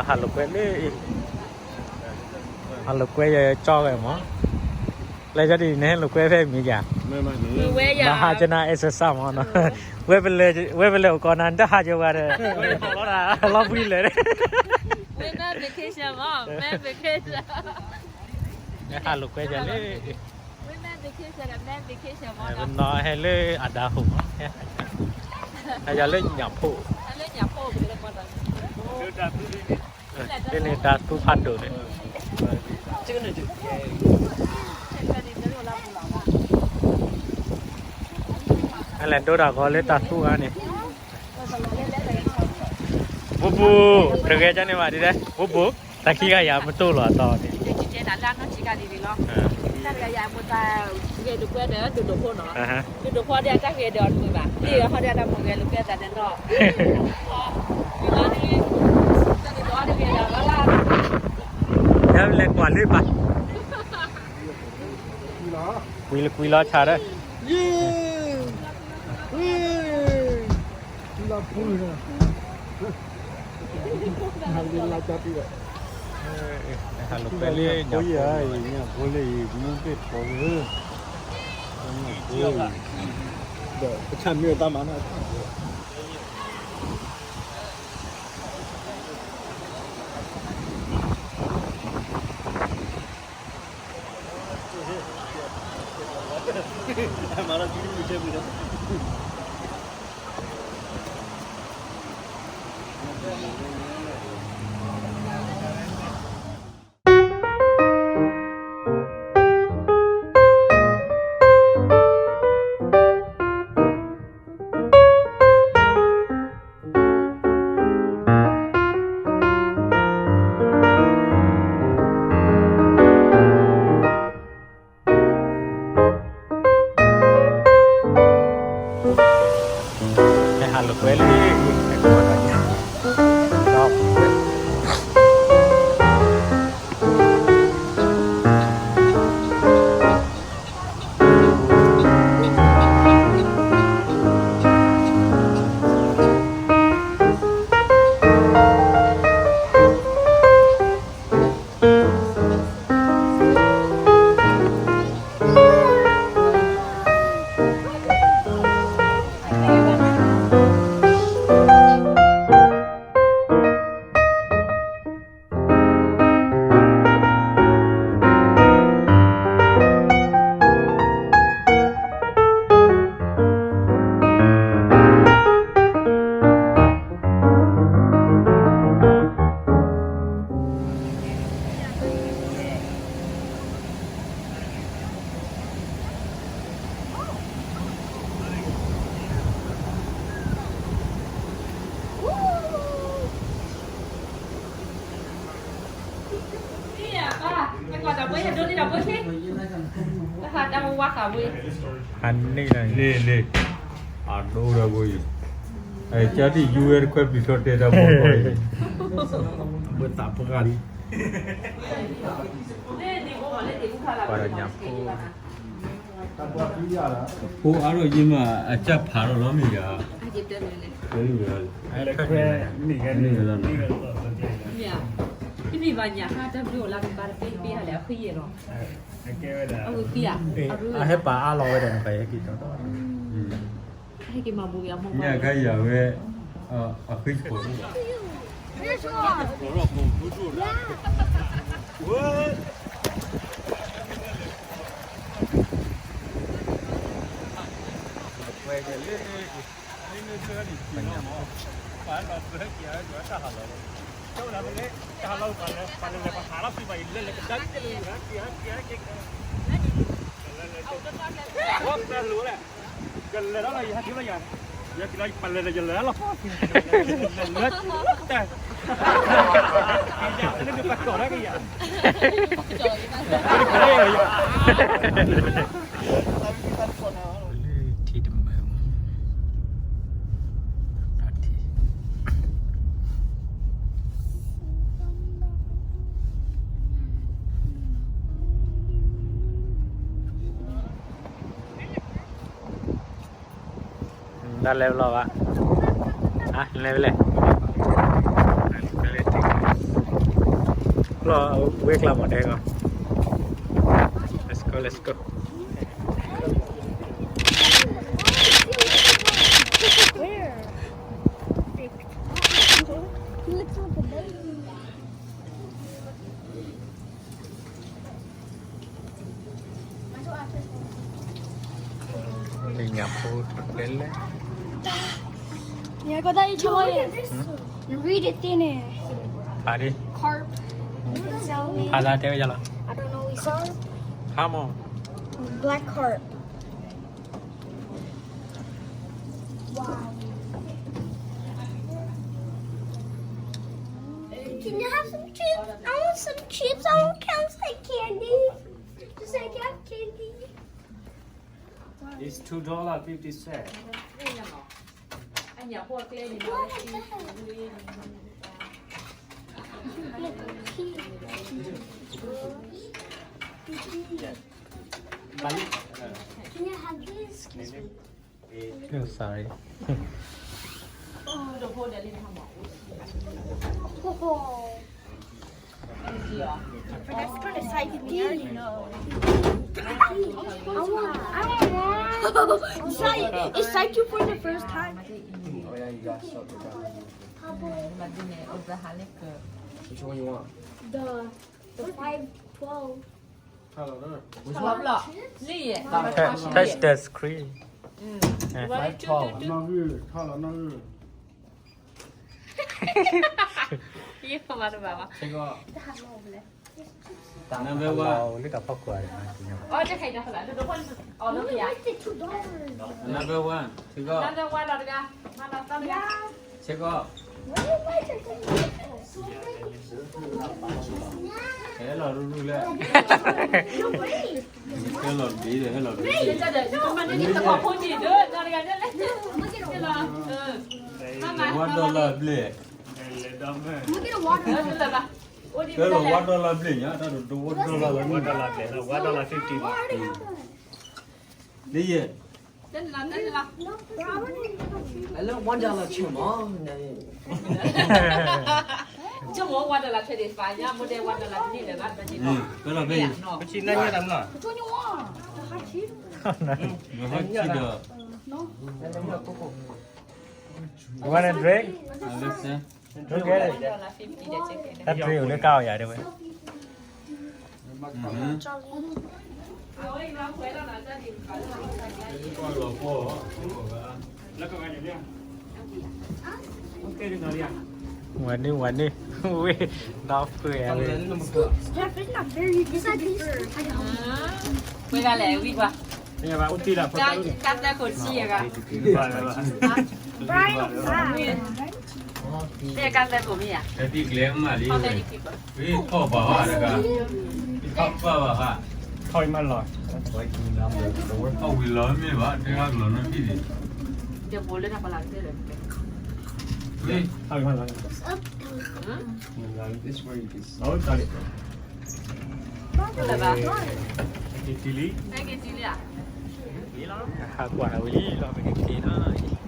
ဟးလိာ်ကွဲလၢ ဟးလိာ်ကွဲယကၠီဝဲမး, လၢယဒ်န့ၣ် ဟဲလိာ်ကွဲဖဲမံၤယၤ, ဘၣ်ဟးကနၣ် exercise မးနီၤ, ဝဲပလဲၤအိၣ်ကီးနၤ နတဟးကၠီဝဲဒီး, လီၤပှံၤလၢာ်, vacation မး, vacation, ဟဲလိာ်ကွဲယၤလၢ vacation, ပနီၤဟဲလၢအဒါဟိၣ်မး, ဟဲယၤလၢညၣ်ဖိ, လၢန့ၣ်တၢ်သူဖးဒိၣ်န့ၣ်, အလဲၤဒိတၢ်ဂီၤလၢတၢ်သူဂၤန့ၣ်, ပူပူ, တဂဲၤကန့ၣ်ဘၣ်ဒ်လဲၣ်, ပူပူ, တၢ်ခံဂၤယၤမတိၢ်လီၤအတီန့ၣ်, တၢ်ဂဲၤဒိၣ်ကွဲဒီးဒိၣ်ဒိၣ်ဖိနီၤ, ဒိၣ်ဒိၣ်ဖိဒီးတၢ်ဂဲၤဒီးအီၤတမုာ်ဘၣ်, ဒိၣ်ဒိၣ်ဖိဒီးတၢ်ဂဲၤဒီးအီၤတမုာ်ဘၣ်, ဒ်အီၤဟီဒီးတၢ်မုာ်ဂဲၤလိာ်ကွဲသးဒီးနီၤ, ယလဲၤကွၢ်လၢဘၣ်, ကွံလၢကွံလီၤဆါဒီး, လၢပူၤ, ဟးလိာ်ကွဲလၢညၣ်ဖိ, ညၣ်ဖိလၢအံၤမ့ၢ်သ့ၣ်ထီၣ်လၢ, ညၣ်ဖိအံၤ, ဒီးပဆၣ်မ့ၢ်တၢ်မၤနီၤ ဟဲဟးလိာ်ကွဲလံ, ဟးန့ၢ်လီၤန့ၣ်, အဒိဒီးဘိအံၤ, ကၢ်ဒံၣ်ယူဝဲတခွဲပျံၤထီၣ်တဲတၢ်ဘိအံၤ, ဘၣ်သးပှၢ်လံ, ပှၤဒီးညၣ်ဖိ, ဖိအါထီၣ်ယံၤမး အစၢ်ဖးထီၣ်လီၤမ့ၢ်ယၤ, တမ့ၢ်ဘၣ်ညၣ်ဟါတၢ်ဘျုးအိၣ်လၢကဘၣ်တပ့တပ့ဟါလဲၣ် အဃံယဲၢ်လီၤ, အဃံဧါ, အဟဲပာ်အါလီၤဝဲဒီးနပာ်ဟဲက့ၤတီတီ, ဟဲက့ၤမၤဘူက့ၤအမိၢ်ပှၢ်, ညၣ်ခါယၤဝဲ, အဃံ, ထံတမုာ်, တၢ်လဲၤဘျီဘၣ်, လဲၤလဲၤ, လဲၤထံ လီၤ ဝဲကျါမး တဲကီး let's go, let's go. Lenya po lele. Yeah, go that you told it. Read it in it. Pare. Carp. Ala te yala. I don't know. We saw carp. Hamo. Black carp. Wow. Can you have some chips? I want some chips. I want counts like candy. Just like have candy. It's two dollar fifty cent. Can I have this? Excuse me. Oh, sorry. Oh. That's kind of side you know. I want, I want one. It's like, it's like you for the first time. Oh, yeah, you got something. Which one you want? The, the five twelve. Touch the screen. Five twelve. ယဖမတဘၣ်ဘၣ် Number one. လၢတၢ်ဖီခိၣ် Number one. စ့ၢ်ကီး စ့ၢ်ကီး ဟဲလီၤရူရူလဲၣ် ဟဲလီၤတဘ့ၣ်ဒီး ဟဲလီၤတဘ့ၣ် one dollar ဘျဲၣ် ဟဲလီၤ one dollar ဘျဲၣ်ညါ တၢ်ဒိး one dollar လၢ one dollar ဘျဲၣ် one dollar fifty ဘၣ် လၢယဲ လၢ one dollar ဆဲးမး ဆဲးမး one dollar ဆဲးဒ်ပာ်ညါ မ့ၢ်တဲ one dollar တန့ၢ်လၢၤဘၣ် တန့ၢ်လၢၤ ပဆံနၢ်ညါတၢ်မနီၤ ပဆံနၢ်ညါ ဟးဆံဒီး You want a drink? Look at it. That drink လၢကါအီၤယၤတဲဝဲ ဝဲန့ၣ် ဝဲန့ၣ် ဝ့ၢ် ဒီဖုၣ်ဝဲ Jeff, it's not very, it's not very. ဝဲဒၣ်လဲၣ် ဝံၤကွၢ် ကါသၢခိၣ်ဆံယဲဂၤ Brian, ah. တဲကါသၢခိၣ်မ့ၢ်ဧါ တၢ်သံကျဲမးလံ ထီၣ်ဘၣ်ဟါတဂၤ ထီၣ်ဘၣ်ဟါ ထီၣ်မးလီၤ ထီၣ်ဝံၤလီၤမ့ၢ်ဘၣ် တဲဂၤကလီၤနီၢ်ထံၣ်န့ၣ် ဒီးဘိလၢတၢ်ပလၢ်ကတၢၢ်လၢ ထီၣ်မးလီၤ This way you can see. Oh, got it. က့ၤတံၢ်လံ က့ၤတံၢ်လံဧါ ဟးကွၢ်ဝံၤလီၤ ပကက့ၤနီၤ